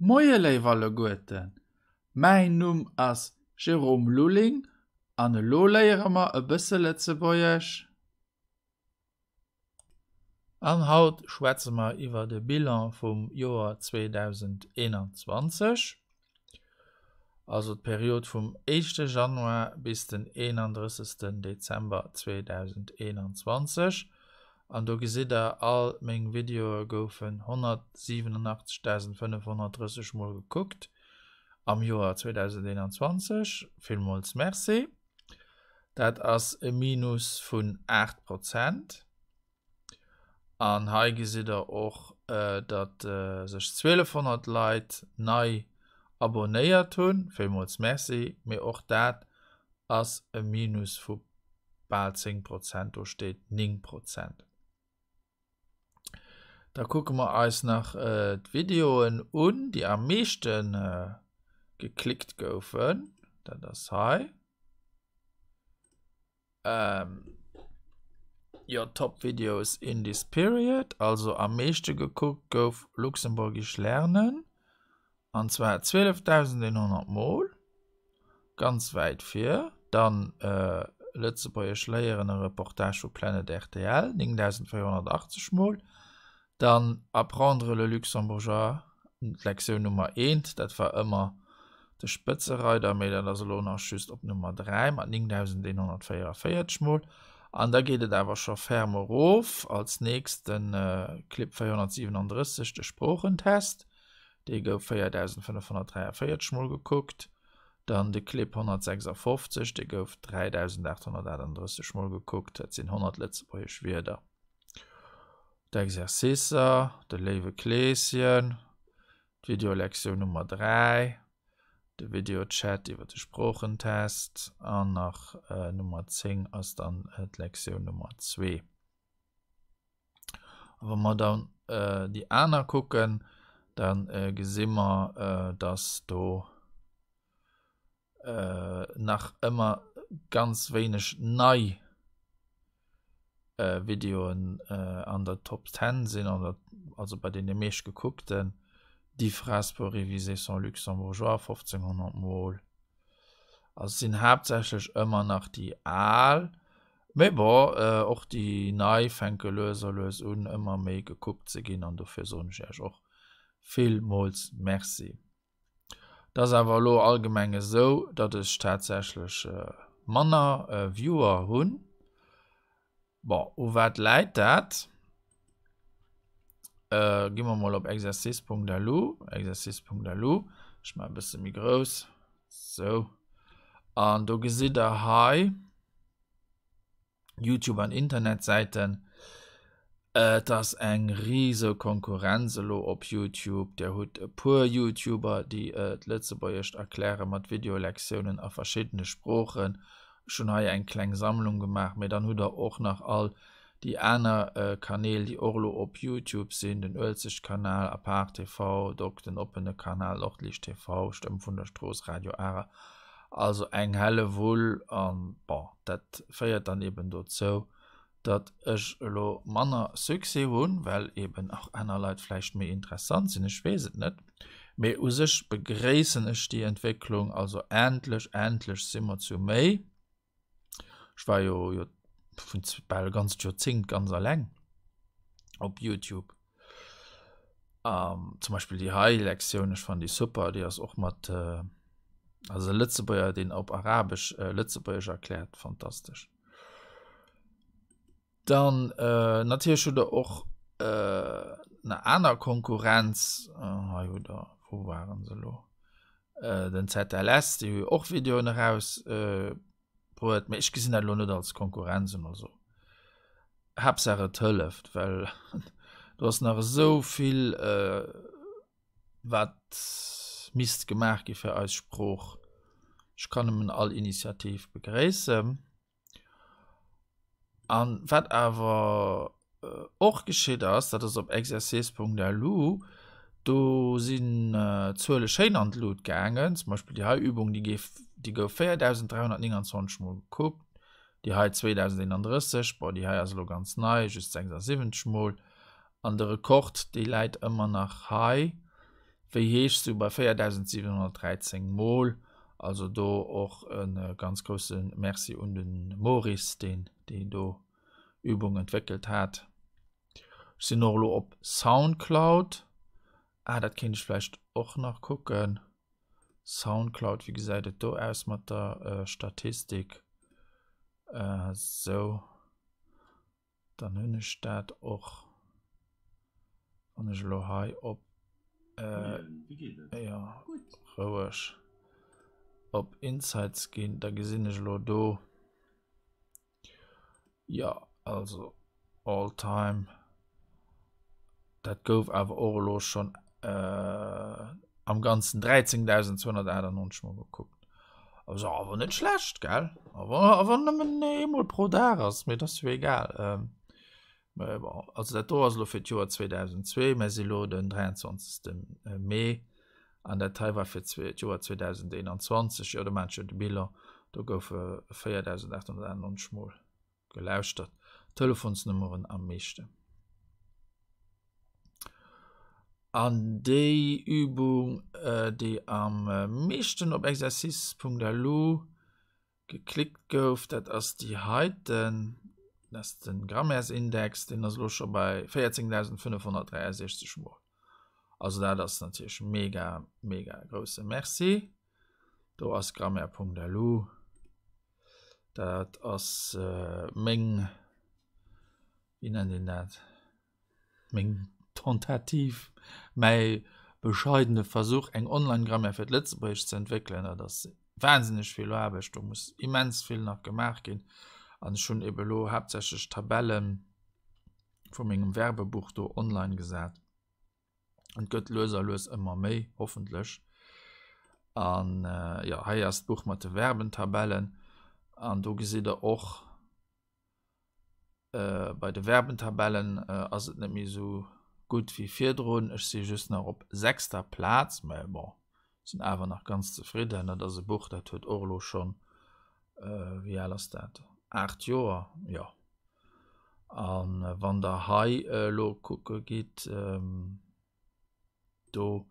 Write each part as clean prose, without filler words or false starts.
Moie léif alleguerten, mäin Numm ass Jérôme Lulling an elo léiere mer e bësse Lëtzebuergesch. An haut schwätze mer iwwer de Bilan vum Joer 2021, also d'Period vum éischte Januar bis den 31. Dezember 2021. An do gesitt der, all meng Videoe goufen 187.530 mol gekuckt am Joer 2021. Villmools Merci. Dat ass e Minus vun 8 Prozent. An hei gesitt der och, datt sech 1200 Leit nei abonéiert hunn. Villmools Merci. Mee och dat ass e Minus vu bal 10 Prozent, do steet 9 Prozent. Da kucke mer eis nach d'Videoen un, déi am meeschte geklickt goufen. Dat ass hei. Your top videos in this period, also am meeschte gekuckt gouf Luxemburgisch lernen. An zwar 12.100 Mol, ganz wäit vir. Dann Lëtzebuergesch léieren, e Reportage vu Planet rtl, 9.480 Mol. Dann Apprendre le luxembourgeois, d'Lektioun Nummer eent, dat war ëmmer de Spëtzereider, mee dat ass elo nach just op Nummer 3 mat 9.144 Mol. An da geet et awer scho ferm erof. Als nächst de Clip 437, de Sproochentest. Dee gouf 4.543 Mol gekuckt. Dann de Clip 156, dee gouf 3.838 Mol gekuckt, dat sinn 100 lëtzebuergesch Wierder. D'Exercicer, de léiwe Kleeschen, d'Videolektioun Nummer 3, de Videochat iwwer de Sproochentest an nach Nummer 10 ass dann d'Lektioun Nummer 2. A wa mer dann déi aner kucken, da gesi mer, dass do nach ëmmer ganz wéineg nei Videoen an der Top Ten sinn, also bei deene meeschtgekuckten. Dix phrases pour réviser son luxembourgeois, 1500 Mol. Also et sinn haaptsächlech ëmmer nach déi al. Mee bon, och déi nei fänke lues a lues un ëmmer méi gekuckt ze ginn an dofir soen ech iech och villmools Merci. Et ass awer elo allgemeng esou, datt ech tatsächlech manner Viewer hunn. Bon, u wat läit dat? Gi mer mol op exercice.lu, exercice.lu, ech maache e bësse méi grouss, sou. An do gesitt der hei YouTube an Internetsäiten. Et ass eng rise Konkurrenz elo op YouTube. Dir hutt e puer YouTuber, déi d'Lëtzebuergescht erkläre mat Videolektiounen a verschiddene Sproochen. Ech hunn hei eng kleng Sammlung gemaach, mee dann hutt der och nach all déi aner Kanäl, déi och elo op YouTube sinn, den Uelzechtkanal, Apart TV, Doc, den oppene Kanal, Nordliicht TV, Stëmm vun der Strooss, Radio Ara. Also eng Hellewull an bon, dat féiert dann eben dozou, datt ech elo manner Succès hunn, well eben och aner Leit vläicht méi interessant sinn, ech weess et net. Mee u sech begréissen ech déi Entwécklung, also endlech, endlech si mer zu méi. Ech war jo jo vun bal e ganzt Joerzéngt ganz alleng op Youtube. Um, zum Beispill déi hei Lektioun, ech fannen déi super, déi ass och mat äh, also e Lëtzebuerger, deen op Arabesch äh, Lëtzebuergesch erkläert, fantastesch. Dann äh, natierlech hutt der och äh, na aner Konkurrenz, äh, hei hutt der, wou waren se elo? Äh, den ZLS, déi hu jo och Videoen eraus äh, bruet, mee ech gesinn dat elo net als Konkurrenz un also. Haaptsaach et hëlleft, well do ass nach esou vill äh, wat misst gemaach gi fir eis Sprooch. Ech kann nëmmen all Initiativ begréissen. An wat awer och geschitt ass, dat ass op exercice.lu, do sinn d'Zuele schéin an d'Lut gaangen. Zum Beispill déi hei Übung, déi géif, déi gouf 4.329 Mol gekuckt, déi hei 2.031, bon déi hei ass elo ganz nei, just 76 Mol. An de Rekord, dee läit ëmmer nach hei. Wéi heeschs du bei 4713 mol. Also do och e ganz grousse Merci un de Maurice, deen déi do Übung entwéckelt hat. Ech sinn och elo op Soundcloud. Ah, dat kéint ech vläicht och nach kucken. Soundcloud, wéi gesäit et do aus mat der Statistik? Sou. Dann hunn ech dat och, wann ech elo hei op äh, ja, roueg op Insights ginn, da gesinn ech elo do, ja, also all time, dat gouf awer och elo schonn äh, am Ganzen 13.298 mol gekuckt. Also awer net schlecht, gell? Awer, awer nëmmen eemol pro Dag ass, mee dat ass jo egal. Ähm, mä bon, also dat do ass elo fir d'Joer 2002, mir si lo den 23. Mee an dat hei war fir d'Joer 2021, jo do maan ech jo de Bilan, do goufe 4.898 mol gelauschtert. Telefonsnummeren am meeschten. An déi Übung, déi am meeschten op exercice.lu geklickt gouf, dat ass déi heiten, dat ass de Grammairsindex, deen ass elo scho bei 14.563 Mol. Also dat ass natierlech mega, mega grousse Merci. Do ass grammaire.lu. Dat ass meng, wéi nennt een dat, meng Tentative, mäi bescheidene Versuch, eng Online-Grammaire fir d'Lëtzebuergescht ze entwéckelen. Dat ass wahnsinneg vill Aarbecht, do muss immens vill nach gemaach ginn. An ech hunn ebe lo haaptsächlech Tabelle vu mengem Verbebuch do online gesat. Et gëtt lues a lues ëmmer méi, hoffentlech. An äh, ja, hei ass d'Buch mat de Verbentabellen. An do gesitt der och, äh, bei de Verbentabellen äh, ass et net méi esou gutt wéi virdrun. Ech si just nach op sechster Plaz, mä bon, sinn awer nach ganz zefridden. Dat ass e Buch, dat huet och elo schonn, äh, wéi al ass dat? 8 Joer, jo. A wann der hei elo kucke gitt, do,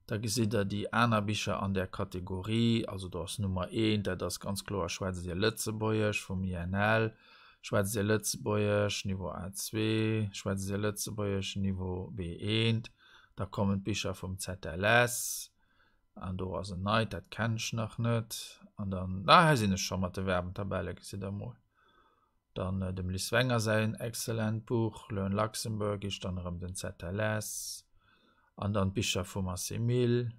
da gesitt der déi aner Bicher an där Kategorie. Also do ass Nummer eent, dat ass ganz kloer Schwätzt Dir Lëtzebuergesch vum INL, Schwätzt Dir Lëtzebuergesch, Niveau A2, Schwätzt Dir Lëtzebuergesch, Niveau B1. Da kommen d'Bicher vum ZLS an do ass en neit, dat kennen ech nach net. An dann, ah, hei sinn ech scho mat de Verbentabelle, gesitt der emol. Dann dem Liz Wenger säin excellent Buch Learn Luxembourgish, dann erëm den ZLS an dann d'Bicher vum Assimil.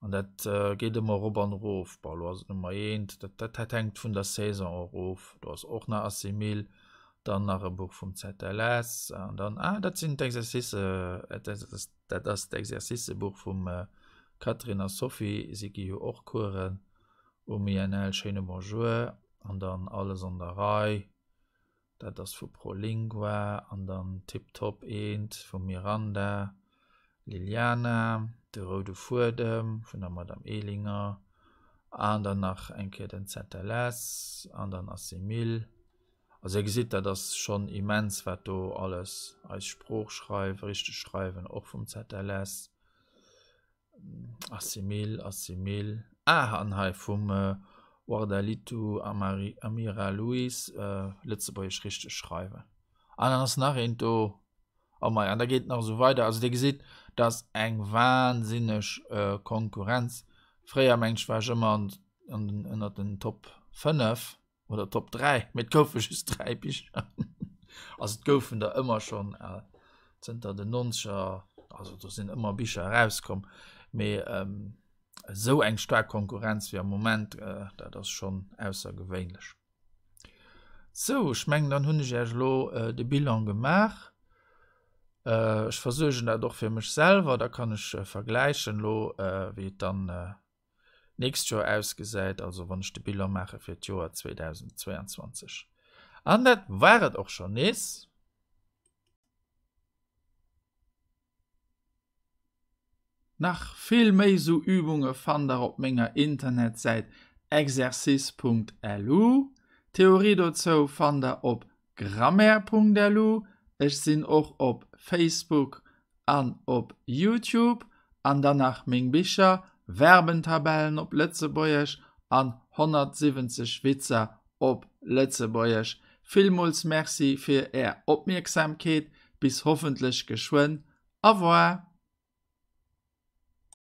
An dat geet ëmmer erop an erof. Bon, elo ass et Nummer eent, dat, dat, dat hänkt vun der Saison och of. Do ass och nach Assimil, dann nach e Buch vum ZLS an dann, ah, dat sinn d'Exercice, dat ass d'Exercicebuch vum Catherine a Sophie, si gi jo och Coursen um INL. Schéine Bonjour. An dann Alles an der Rei, dat ass vu Prolingua. An dann Tip Top eent vum Miranda Liliana, De roude Fuedem vun der Madame Ehlinger. An dann nach eng Kéier den ZLS an dann Assimil. Also Dir gesitt, dat ass schonn immens, wat do alles, Eis Sprooch schreiwen, richteg schreiwen, och vum ZLS. Assimil, Assimil, ah an hei vum Wardalitu Amira Luis, Lëtzebuergesch richteg schreiwen. An dann ass nach eent do, oh mei, an da geet et nach esou weider. Also Dir gesitt, dat ass eng wahnsinneg Konkurrenz. Fréier, mengen ech, war ech ëmmer an den, ënnert den Top 5. oder Top 3, mee et goufe just 3 Bicher. Also et goufen der ëmmer schonn äh, zënter den 90er, also do sinn ëmmer Bicher erauskomm, mee ähm, esou eng staark Konkurrenz wéi am Moment, äh, dat ass schonn aussergewéinlech. Sou, ech mengen, dann hunn ech Iech elo äh, de Bilan gemaach. Äh, ech versuergen dat och fir mech selwer, da kann ech äh, vergläichen elo, äh, wéi et dann äh, d'nächst Joer ausgesäit, also wann ech de Bilan maache fir d'Joer 2022. An dat war et och schonn nees. Nach vill méi sou Übunge fannt der op menger Internetsäit exercice.lu. D'Theorie dozou fannt der op grammaire.lu. Ech sinn och op Facebook an op Youtube. An dann nach meng Bicher, Verbentabellen op Lëtzebuergesch an 170 Witzer op Lëtzebuergesch. Villmools Merci fir Är Opmierksamkeet. Bis hoffentlech geschwënn. Au revoir.